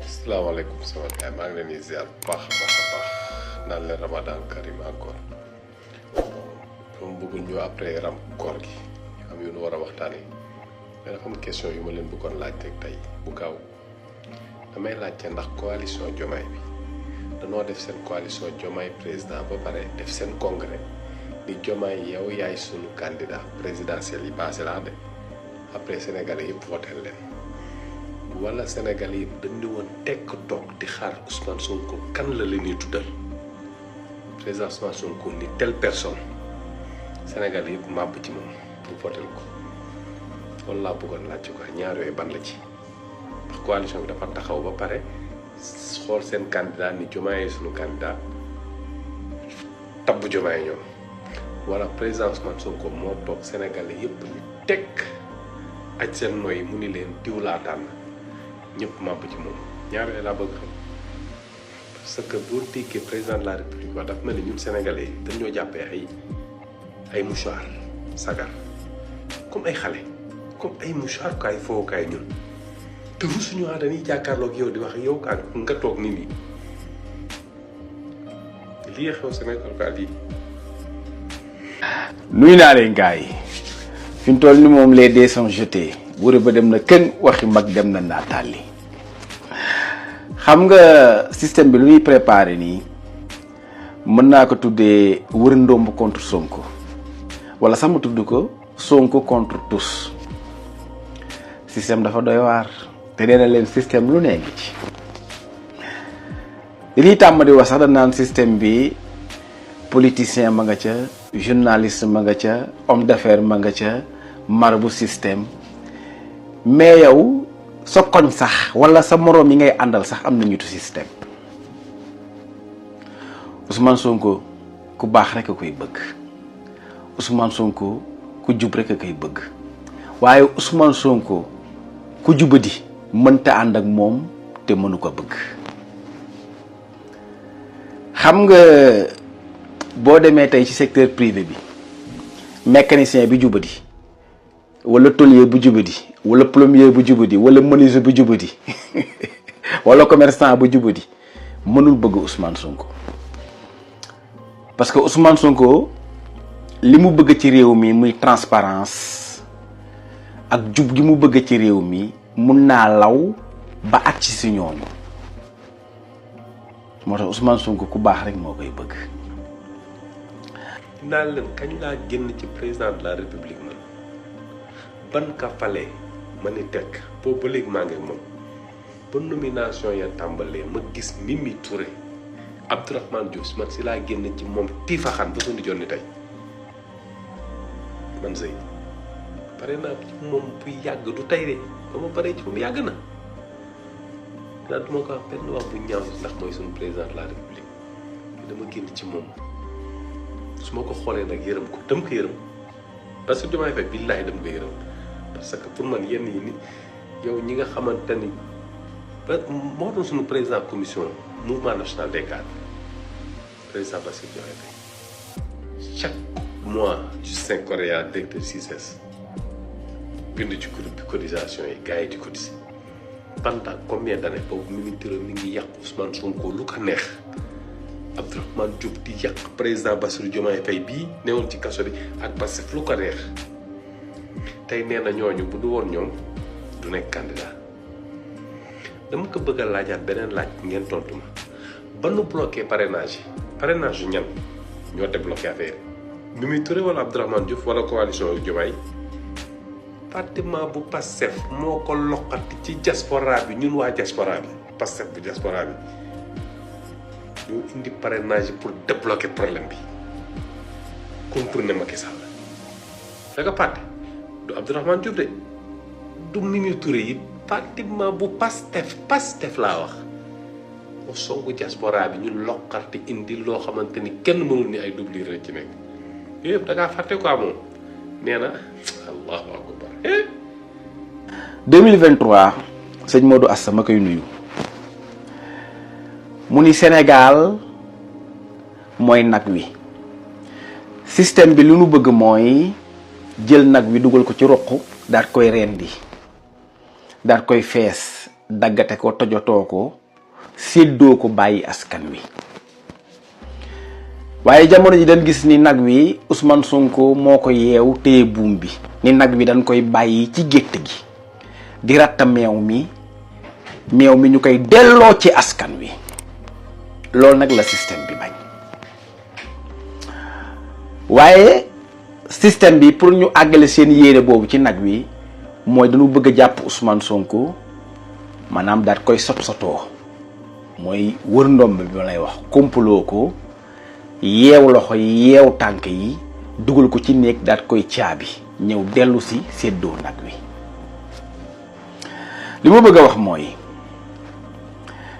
Assalamualaikum sama gars maa ngi leen di ziar bu baax a baax naan leen Ramadan Karim encore moom bëgguñ ñu après ram koor gi am yu nu war a waxtaanee mais dafa am question yu ma leen bëggoon laaj rek tey bu gaaw damay laajte ndax coalition Diomaye bi danoo def seen coalition Diomaye président ba pare def seen congrès ni Diomaye yow yaay sunu candidat présidentiel yi passé laa de après Sénégalais yëpp voté leen. wala Sénégal yi dañu woon tekk toog di xaar Ousmane Sonko kan la leen di tuddal président Ousmane Sonko ni telle personne Sénégal yëpp màbb ci moom pour voter ko loolu laa bëggoon laaj ko ñaar yooyu ban la ci ndax coalition bi dafa taxaw ba pare xool seen candidat ni Diomaye suñu candidat tabbu Diomaye ñoom wala président Ousmane Sonko moo toog Sénégal yëpp ñu tekk aj seen noy mu ni leen diw laa tànn ñëpp màbb ci moom ñaar yooyu laa bëgg xam parce que boo déggee président de la république wax dafa mel ni ñun sénégalais yi dañoo jàppee ay mouchoir sagar comme ay xale comme ay mouchoir ko ay fowukaay ñun te rusuñu dañuy jàkkaarloog yow di wax yow kaa nga toog nit ñi lii xew Sénégal kaa lii nuyu naa leen gars yi fi mu toll ni moom les dés sont jetés wure ba dem na kenn waxi mag dem na naataali xam nga système bi lu ñuy préparé nii mën naa ko tuddee wër ndomb contre Sonko wala sax ma tudd ko Sonko contre tous système dafa doy waar te nee na leen système lu nee ngi ci li tàmm di wax sax da naan système bi politicien ma nga ca journaliste ma nga ca homme d'affaires ma nga ca marabu système mais yow sa koñ sax wala sa moroom yi ngay àndal sax am na ñutu système Ousmane Sonko ku baax rek a koy bëgg Ousmane Sonko ku jub rek a koy bëgg waaye Ousmane Sonko ku jubadi mënta ànd ak moom te mënu ko bëgg xam nga boo demee tey ci secteur privé bi mécanicien bi jubadi wala tôlier bu jubadi wala plombier bu jubadi wala menuisier bu jubadi wala commerçant bu jubadi mënul bëgg Ousmane Sonko parce que Ousmane Sonko li mu bëgg ci réew mi muy transparence ak jub gi mu bëgg ci réew mi mun naa law ba at ci si ñooñu moo tax Ousmane Sonko ku baax rek moo koy bëgg. dinaa leen kañ laa génn ci président de la république man ban ka fale ma ni tekk boobu ba léegi maa ngi moom ba nomination ya tàmbalee ma gis Mimi Touré Abdourahmane Diouf man si laa génn ci moom tiifaxaan ba suñu jonni tey man sëy pare naa ci moom bu yàgg du tey de ba ma paree ci moom yàgg na dinaa duma ko wax benn wax bu ñaaw ndax mooy suñu président de la république dama génn ci moom su ma ko xoolee nag yërëm ko dem ko yërëm parce que Diomaye Faye billahi dem ko yërëm parce que pour man yenn yi ni yow ñi nga xamante ni ba moo doon suñu président commission mouvement national des cadres président Bassirou Diomaye Faye chaque mois Justin Correa directeur CICES bind ci groupe bi cotisation yi gars yi di cotiser pendant combien d'années boobu Mimi Touré mi ngi yàq Ousmane Sonko lu ko neex Abdourahmane Diouf di yàq président Bassirou Diomaye Faye bii newoon ci kaso bi ak Pastef lu ko neex tey nee na ñooñu bu du woon ñoom du nekk candidat dama ko bëgg a laajaat beneen laaj ngeen tontu ma ba nu bloqué parrainage yu ñan ñoo débloqué affaire yi Mimi Touré wala Abdourahmane Diouf wala coalition yu Diomaye parlement bu Pastef moo ko loqati ci diaspora bi ñun waa diaspora bi Pastef bu diaspora bi ñoo indi parrainage pour débloquer problème bi contourner Macky Sall da nga fàtte du Abdourahmane Diouf de du Mimi Touré yi pratiquement bu Pastef laa wax moo songu diaspora bi ñun loqati indi loo xamante ni kenn mënul ni ay doublure ci nekk yooyu yëpp da ngaa fàtte quoi moom nee na allahu akbar 2023 sëñ Modou Assa ma koy nuyu mu ni Sénégal mooy nag wi système bi lu nu bëgg mooy jël nag wi dugal ko ci roq daat koy rendi daat koy fees daggate ko tojotoo ko séddoo ko bàyyi askan wi waaye jamono ji dañ gis ni nag wi Ousmane Sonko moo ko yeew téye buum bi ni nag wi dañ koy bàyyi ci gétt gi di ratta meew mi ñu koy delloo ci askan wi loolu nag la système bi bañ waaye système bi pour ñu àggale seen yéene boobu ci nag wi mooy dañu bëgg a jàpp Ousmane Sonko maanaam daat koy sotoo mooy wër ndomb bi ma lay wax kompaloo ko yeew loxo yi yeew tànk yi dugal ko ci néeg daat koy caabi ñëw dellu si séddoo nag wi li ma bëgg a wax mooy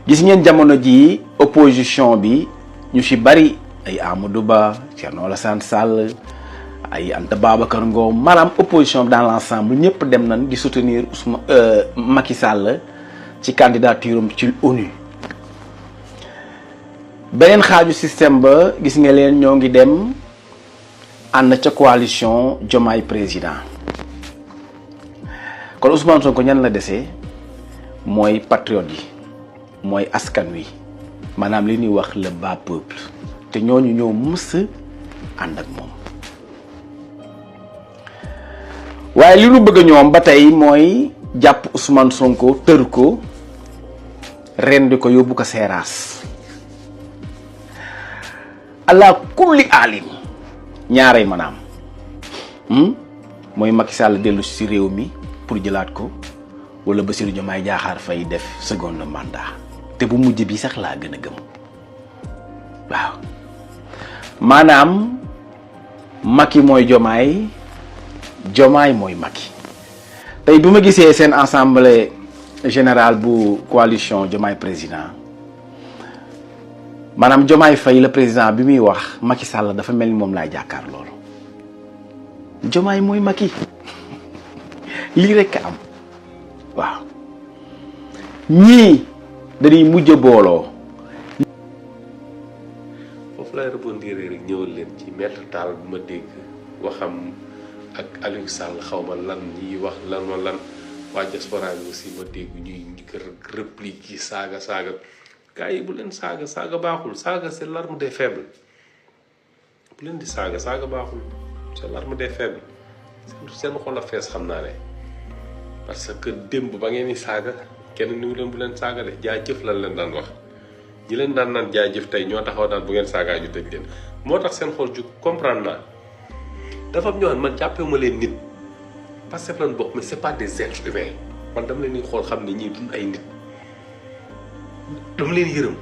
gis ngeen jamono ji opposition bi ñu ci bari ay Amadou Ba Thierno Alassane Sall ay Anta Babacar Ngom maanaam opposition bi dans l'ensemble ñëpp dem nañ di soutenir Macky Sall ci candidature am ci ONU beneen xaaju système ba gis nga leen ñoo ngi dem ànd ca coalition Diomaye président kon Ousmane Sonko ñan la desee mooy patriote yi mooy askan wi maanaam li ñuy wax le bas peuple te ñooñu ñoo mës ànd ak moom waaye li ñu bëgg ñoom ba tey mooy jàpp Ousmane Sonko tër ko rendi ko yóbbu ko seeraas ala kulli aalin ñaarey maanaam mooy Macky Sall dellu ci réew mi pour jëlaat ko wala Bassirou Diomaye Diakhar Faye def second mandat te bu mujj bi sax laa gën a gëm waaw maanaam Macky mooy Diomaye Diomaye mooy Macky tey bi ma gisee seen assemblée générale bu coalition Diomaye président maanaam Diomaye Faye le président bi muy wax Macky Sall dafa mel ni moom laay jàkkaar loolu Diomaye mooy Macky lii rekk am waaw ñii dañuy mujj booloo. foofu laay rebondir rek ñëwal leen ci maître Tall bu ma dégg waxam ak Aliou Sall xaw ma lan ñiy wax lan ma lan waa diaspora bi aussi ma dégg ñuy réplique yi saaga gars yi bu leen saaga baaxul saaga c'est l'arme des faibles bu leen di saaga baaxul c'est l'arme des faibles seen xol a fees xam naa ne parce que démb ba ngeen di saaga kenn niwu leen bu leen saaga de jaajëf lan leen daan wax ñi leen daan naan jaajëf tey ñoo taxaw daan bu ngeen saagaa ñu tëj leen moo tax seen xol ju comprendre naa dafa am ñoo xam man jàppee ma leen nit parce que lan bokk mais c'est pas des êtres humains man dama leen di xool xam ne ñii duñ ay nit dama leen yërëm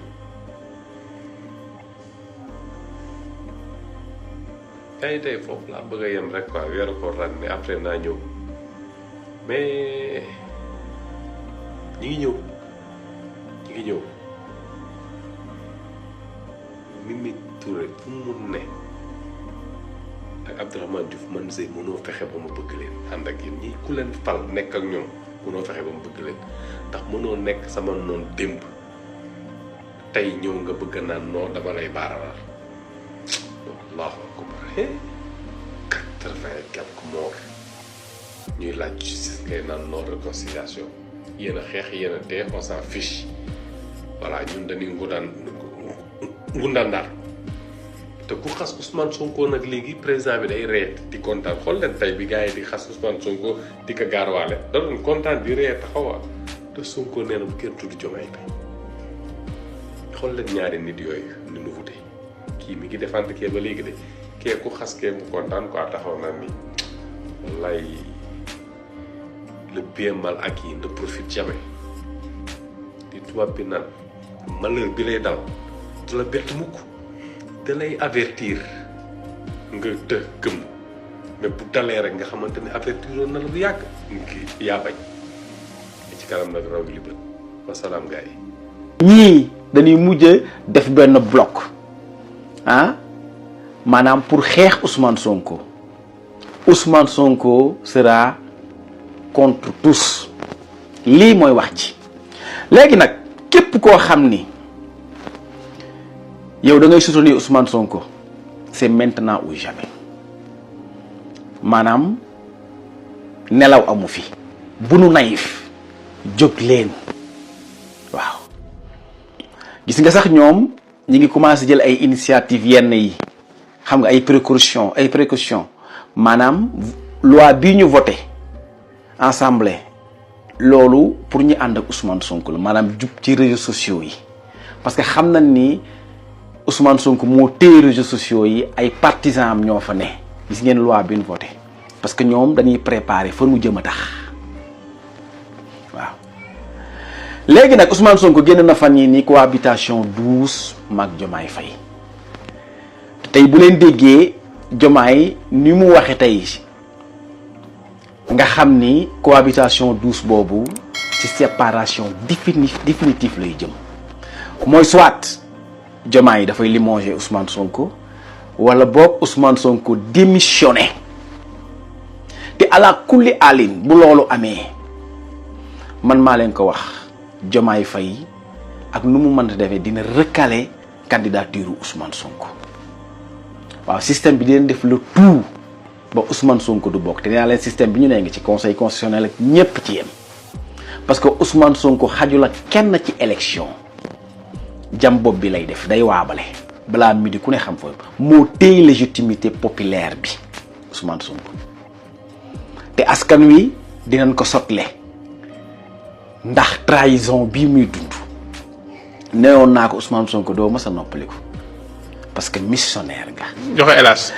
kay tey foofu laa bëgg a yem rek quoi weeru ko ran ne après naa ñëw mais ñi ngi ñëw Mimi Touré fu mu ne ak Abdourahmane Diouf man sëy mënoo fexe ba ma bëgg leen ànd ak yéen ñi ku leen fal nekk ak ñoom mënoo fexe ba ma bëgg leen ndax mënoo nekk sama noon démb tey ñëw nga bëgg naan non dama lay baaralal allahu akbar 80 et quelques morts ñuy laaj justice ngay naan non réconciliation yéen a xeex yéen a dee on s'en fiche voilà ñun dañuy ngundaandaar te ku xas Ousmane Sonko nag léegi président bi day reet di kontaan xool leen tey bi gars yi di xas Ousmane Sonko di ko gaarwaale da doon kontaan di reet taxawaa te Sonko nee na bu kenn tudd Diomaye bi xool leen ñaari nit yooyu ni nu wute kii mi ngi défendre kee ba léegi de kee ku xas kee bu kontaan quoi taxaw na ni wallaay le bien mal acquis ne profite jamais di tubaab bi naan malheur bi lay dal du la bett mukk da lay avertir nga të gëm mais bu dalee rek nga xamante ne avertiroon na la bu yàgg ngi yaa bañ li ci kanam nag raw li bët wasalaam gars yi ñii dañuy mujj def benn bloc maanaam pour xeex Ousmane Sonko sera contre tous lii mooy wax ci léegi nag képp koo xam ni yow da ngay soutenir Ousmane Sonko c'est maintenant ou jamais maanaam nelaw amu fi bu nu naïf jóg leen gis nga sax ñoom ñi ngi commencé jël ay initiative yenn yi xam nga ay précaution maanaam loi bii ñu voté ensemble loolu pour ñu ànd ak Ousmane Sonko la maanaam jub ci réseaux sociaux yi parce que xam nañ ni Ousmane Sonko moo téye réseaux sociaux yi ay partisans am ñoo fa ne gis ngeen loi bi ñu voté parce que ñoom dañuy préparer fa nu jëm a tax waaw. léegi nag Ousmane Sonko génn na fan yi ni cohabitation douce mag Diomaye Faye tey bu leen déggee Diomaye ni mu waxe tey nga xam ni cohabitation douce boobu ci séparation définitive lay jëm mooy soit Diomaye dafay limoger Ousmane Sonko wala boog Ousmane Sonko démissionné te ala kulli alin bu loolu amee man maa leen ko wax Diomaye Faye ak nu mu mënta defee dina recaler candidature Ousmane Sonko waaw système bi dina def le tout ba Ousmane Sonko du bokk te nee naa leen système bi ñu nee ngi ci conseil constitutionnel ak ñépp ci yem parce que Ousmane Sonko xajul ak kenn ci élection jam bopp bi lay def day waabale balaa midi ku ne xam fa moo téye légitimité populaire bi Ousmane Sonko te askan wi dinañ ko sotle ndax trahison bii muy dund neewoon naa ko Ousmane Sonko doo mës a noppaliku parce que missionnaire nga. joxe hélas.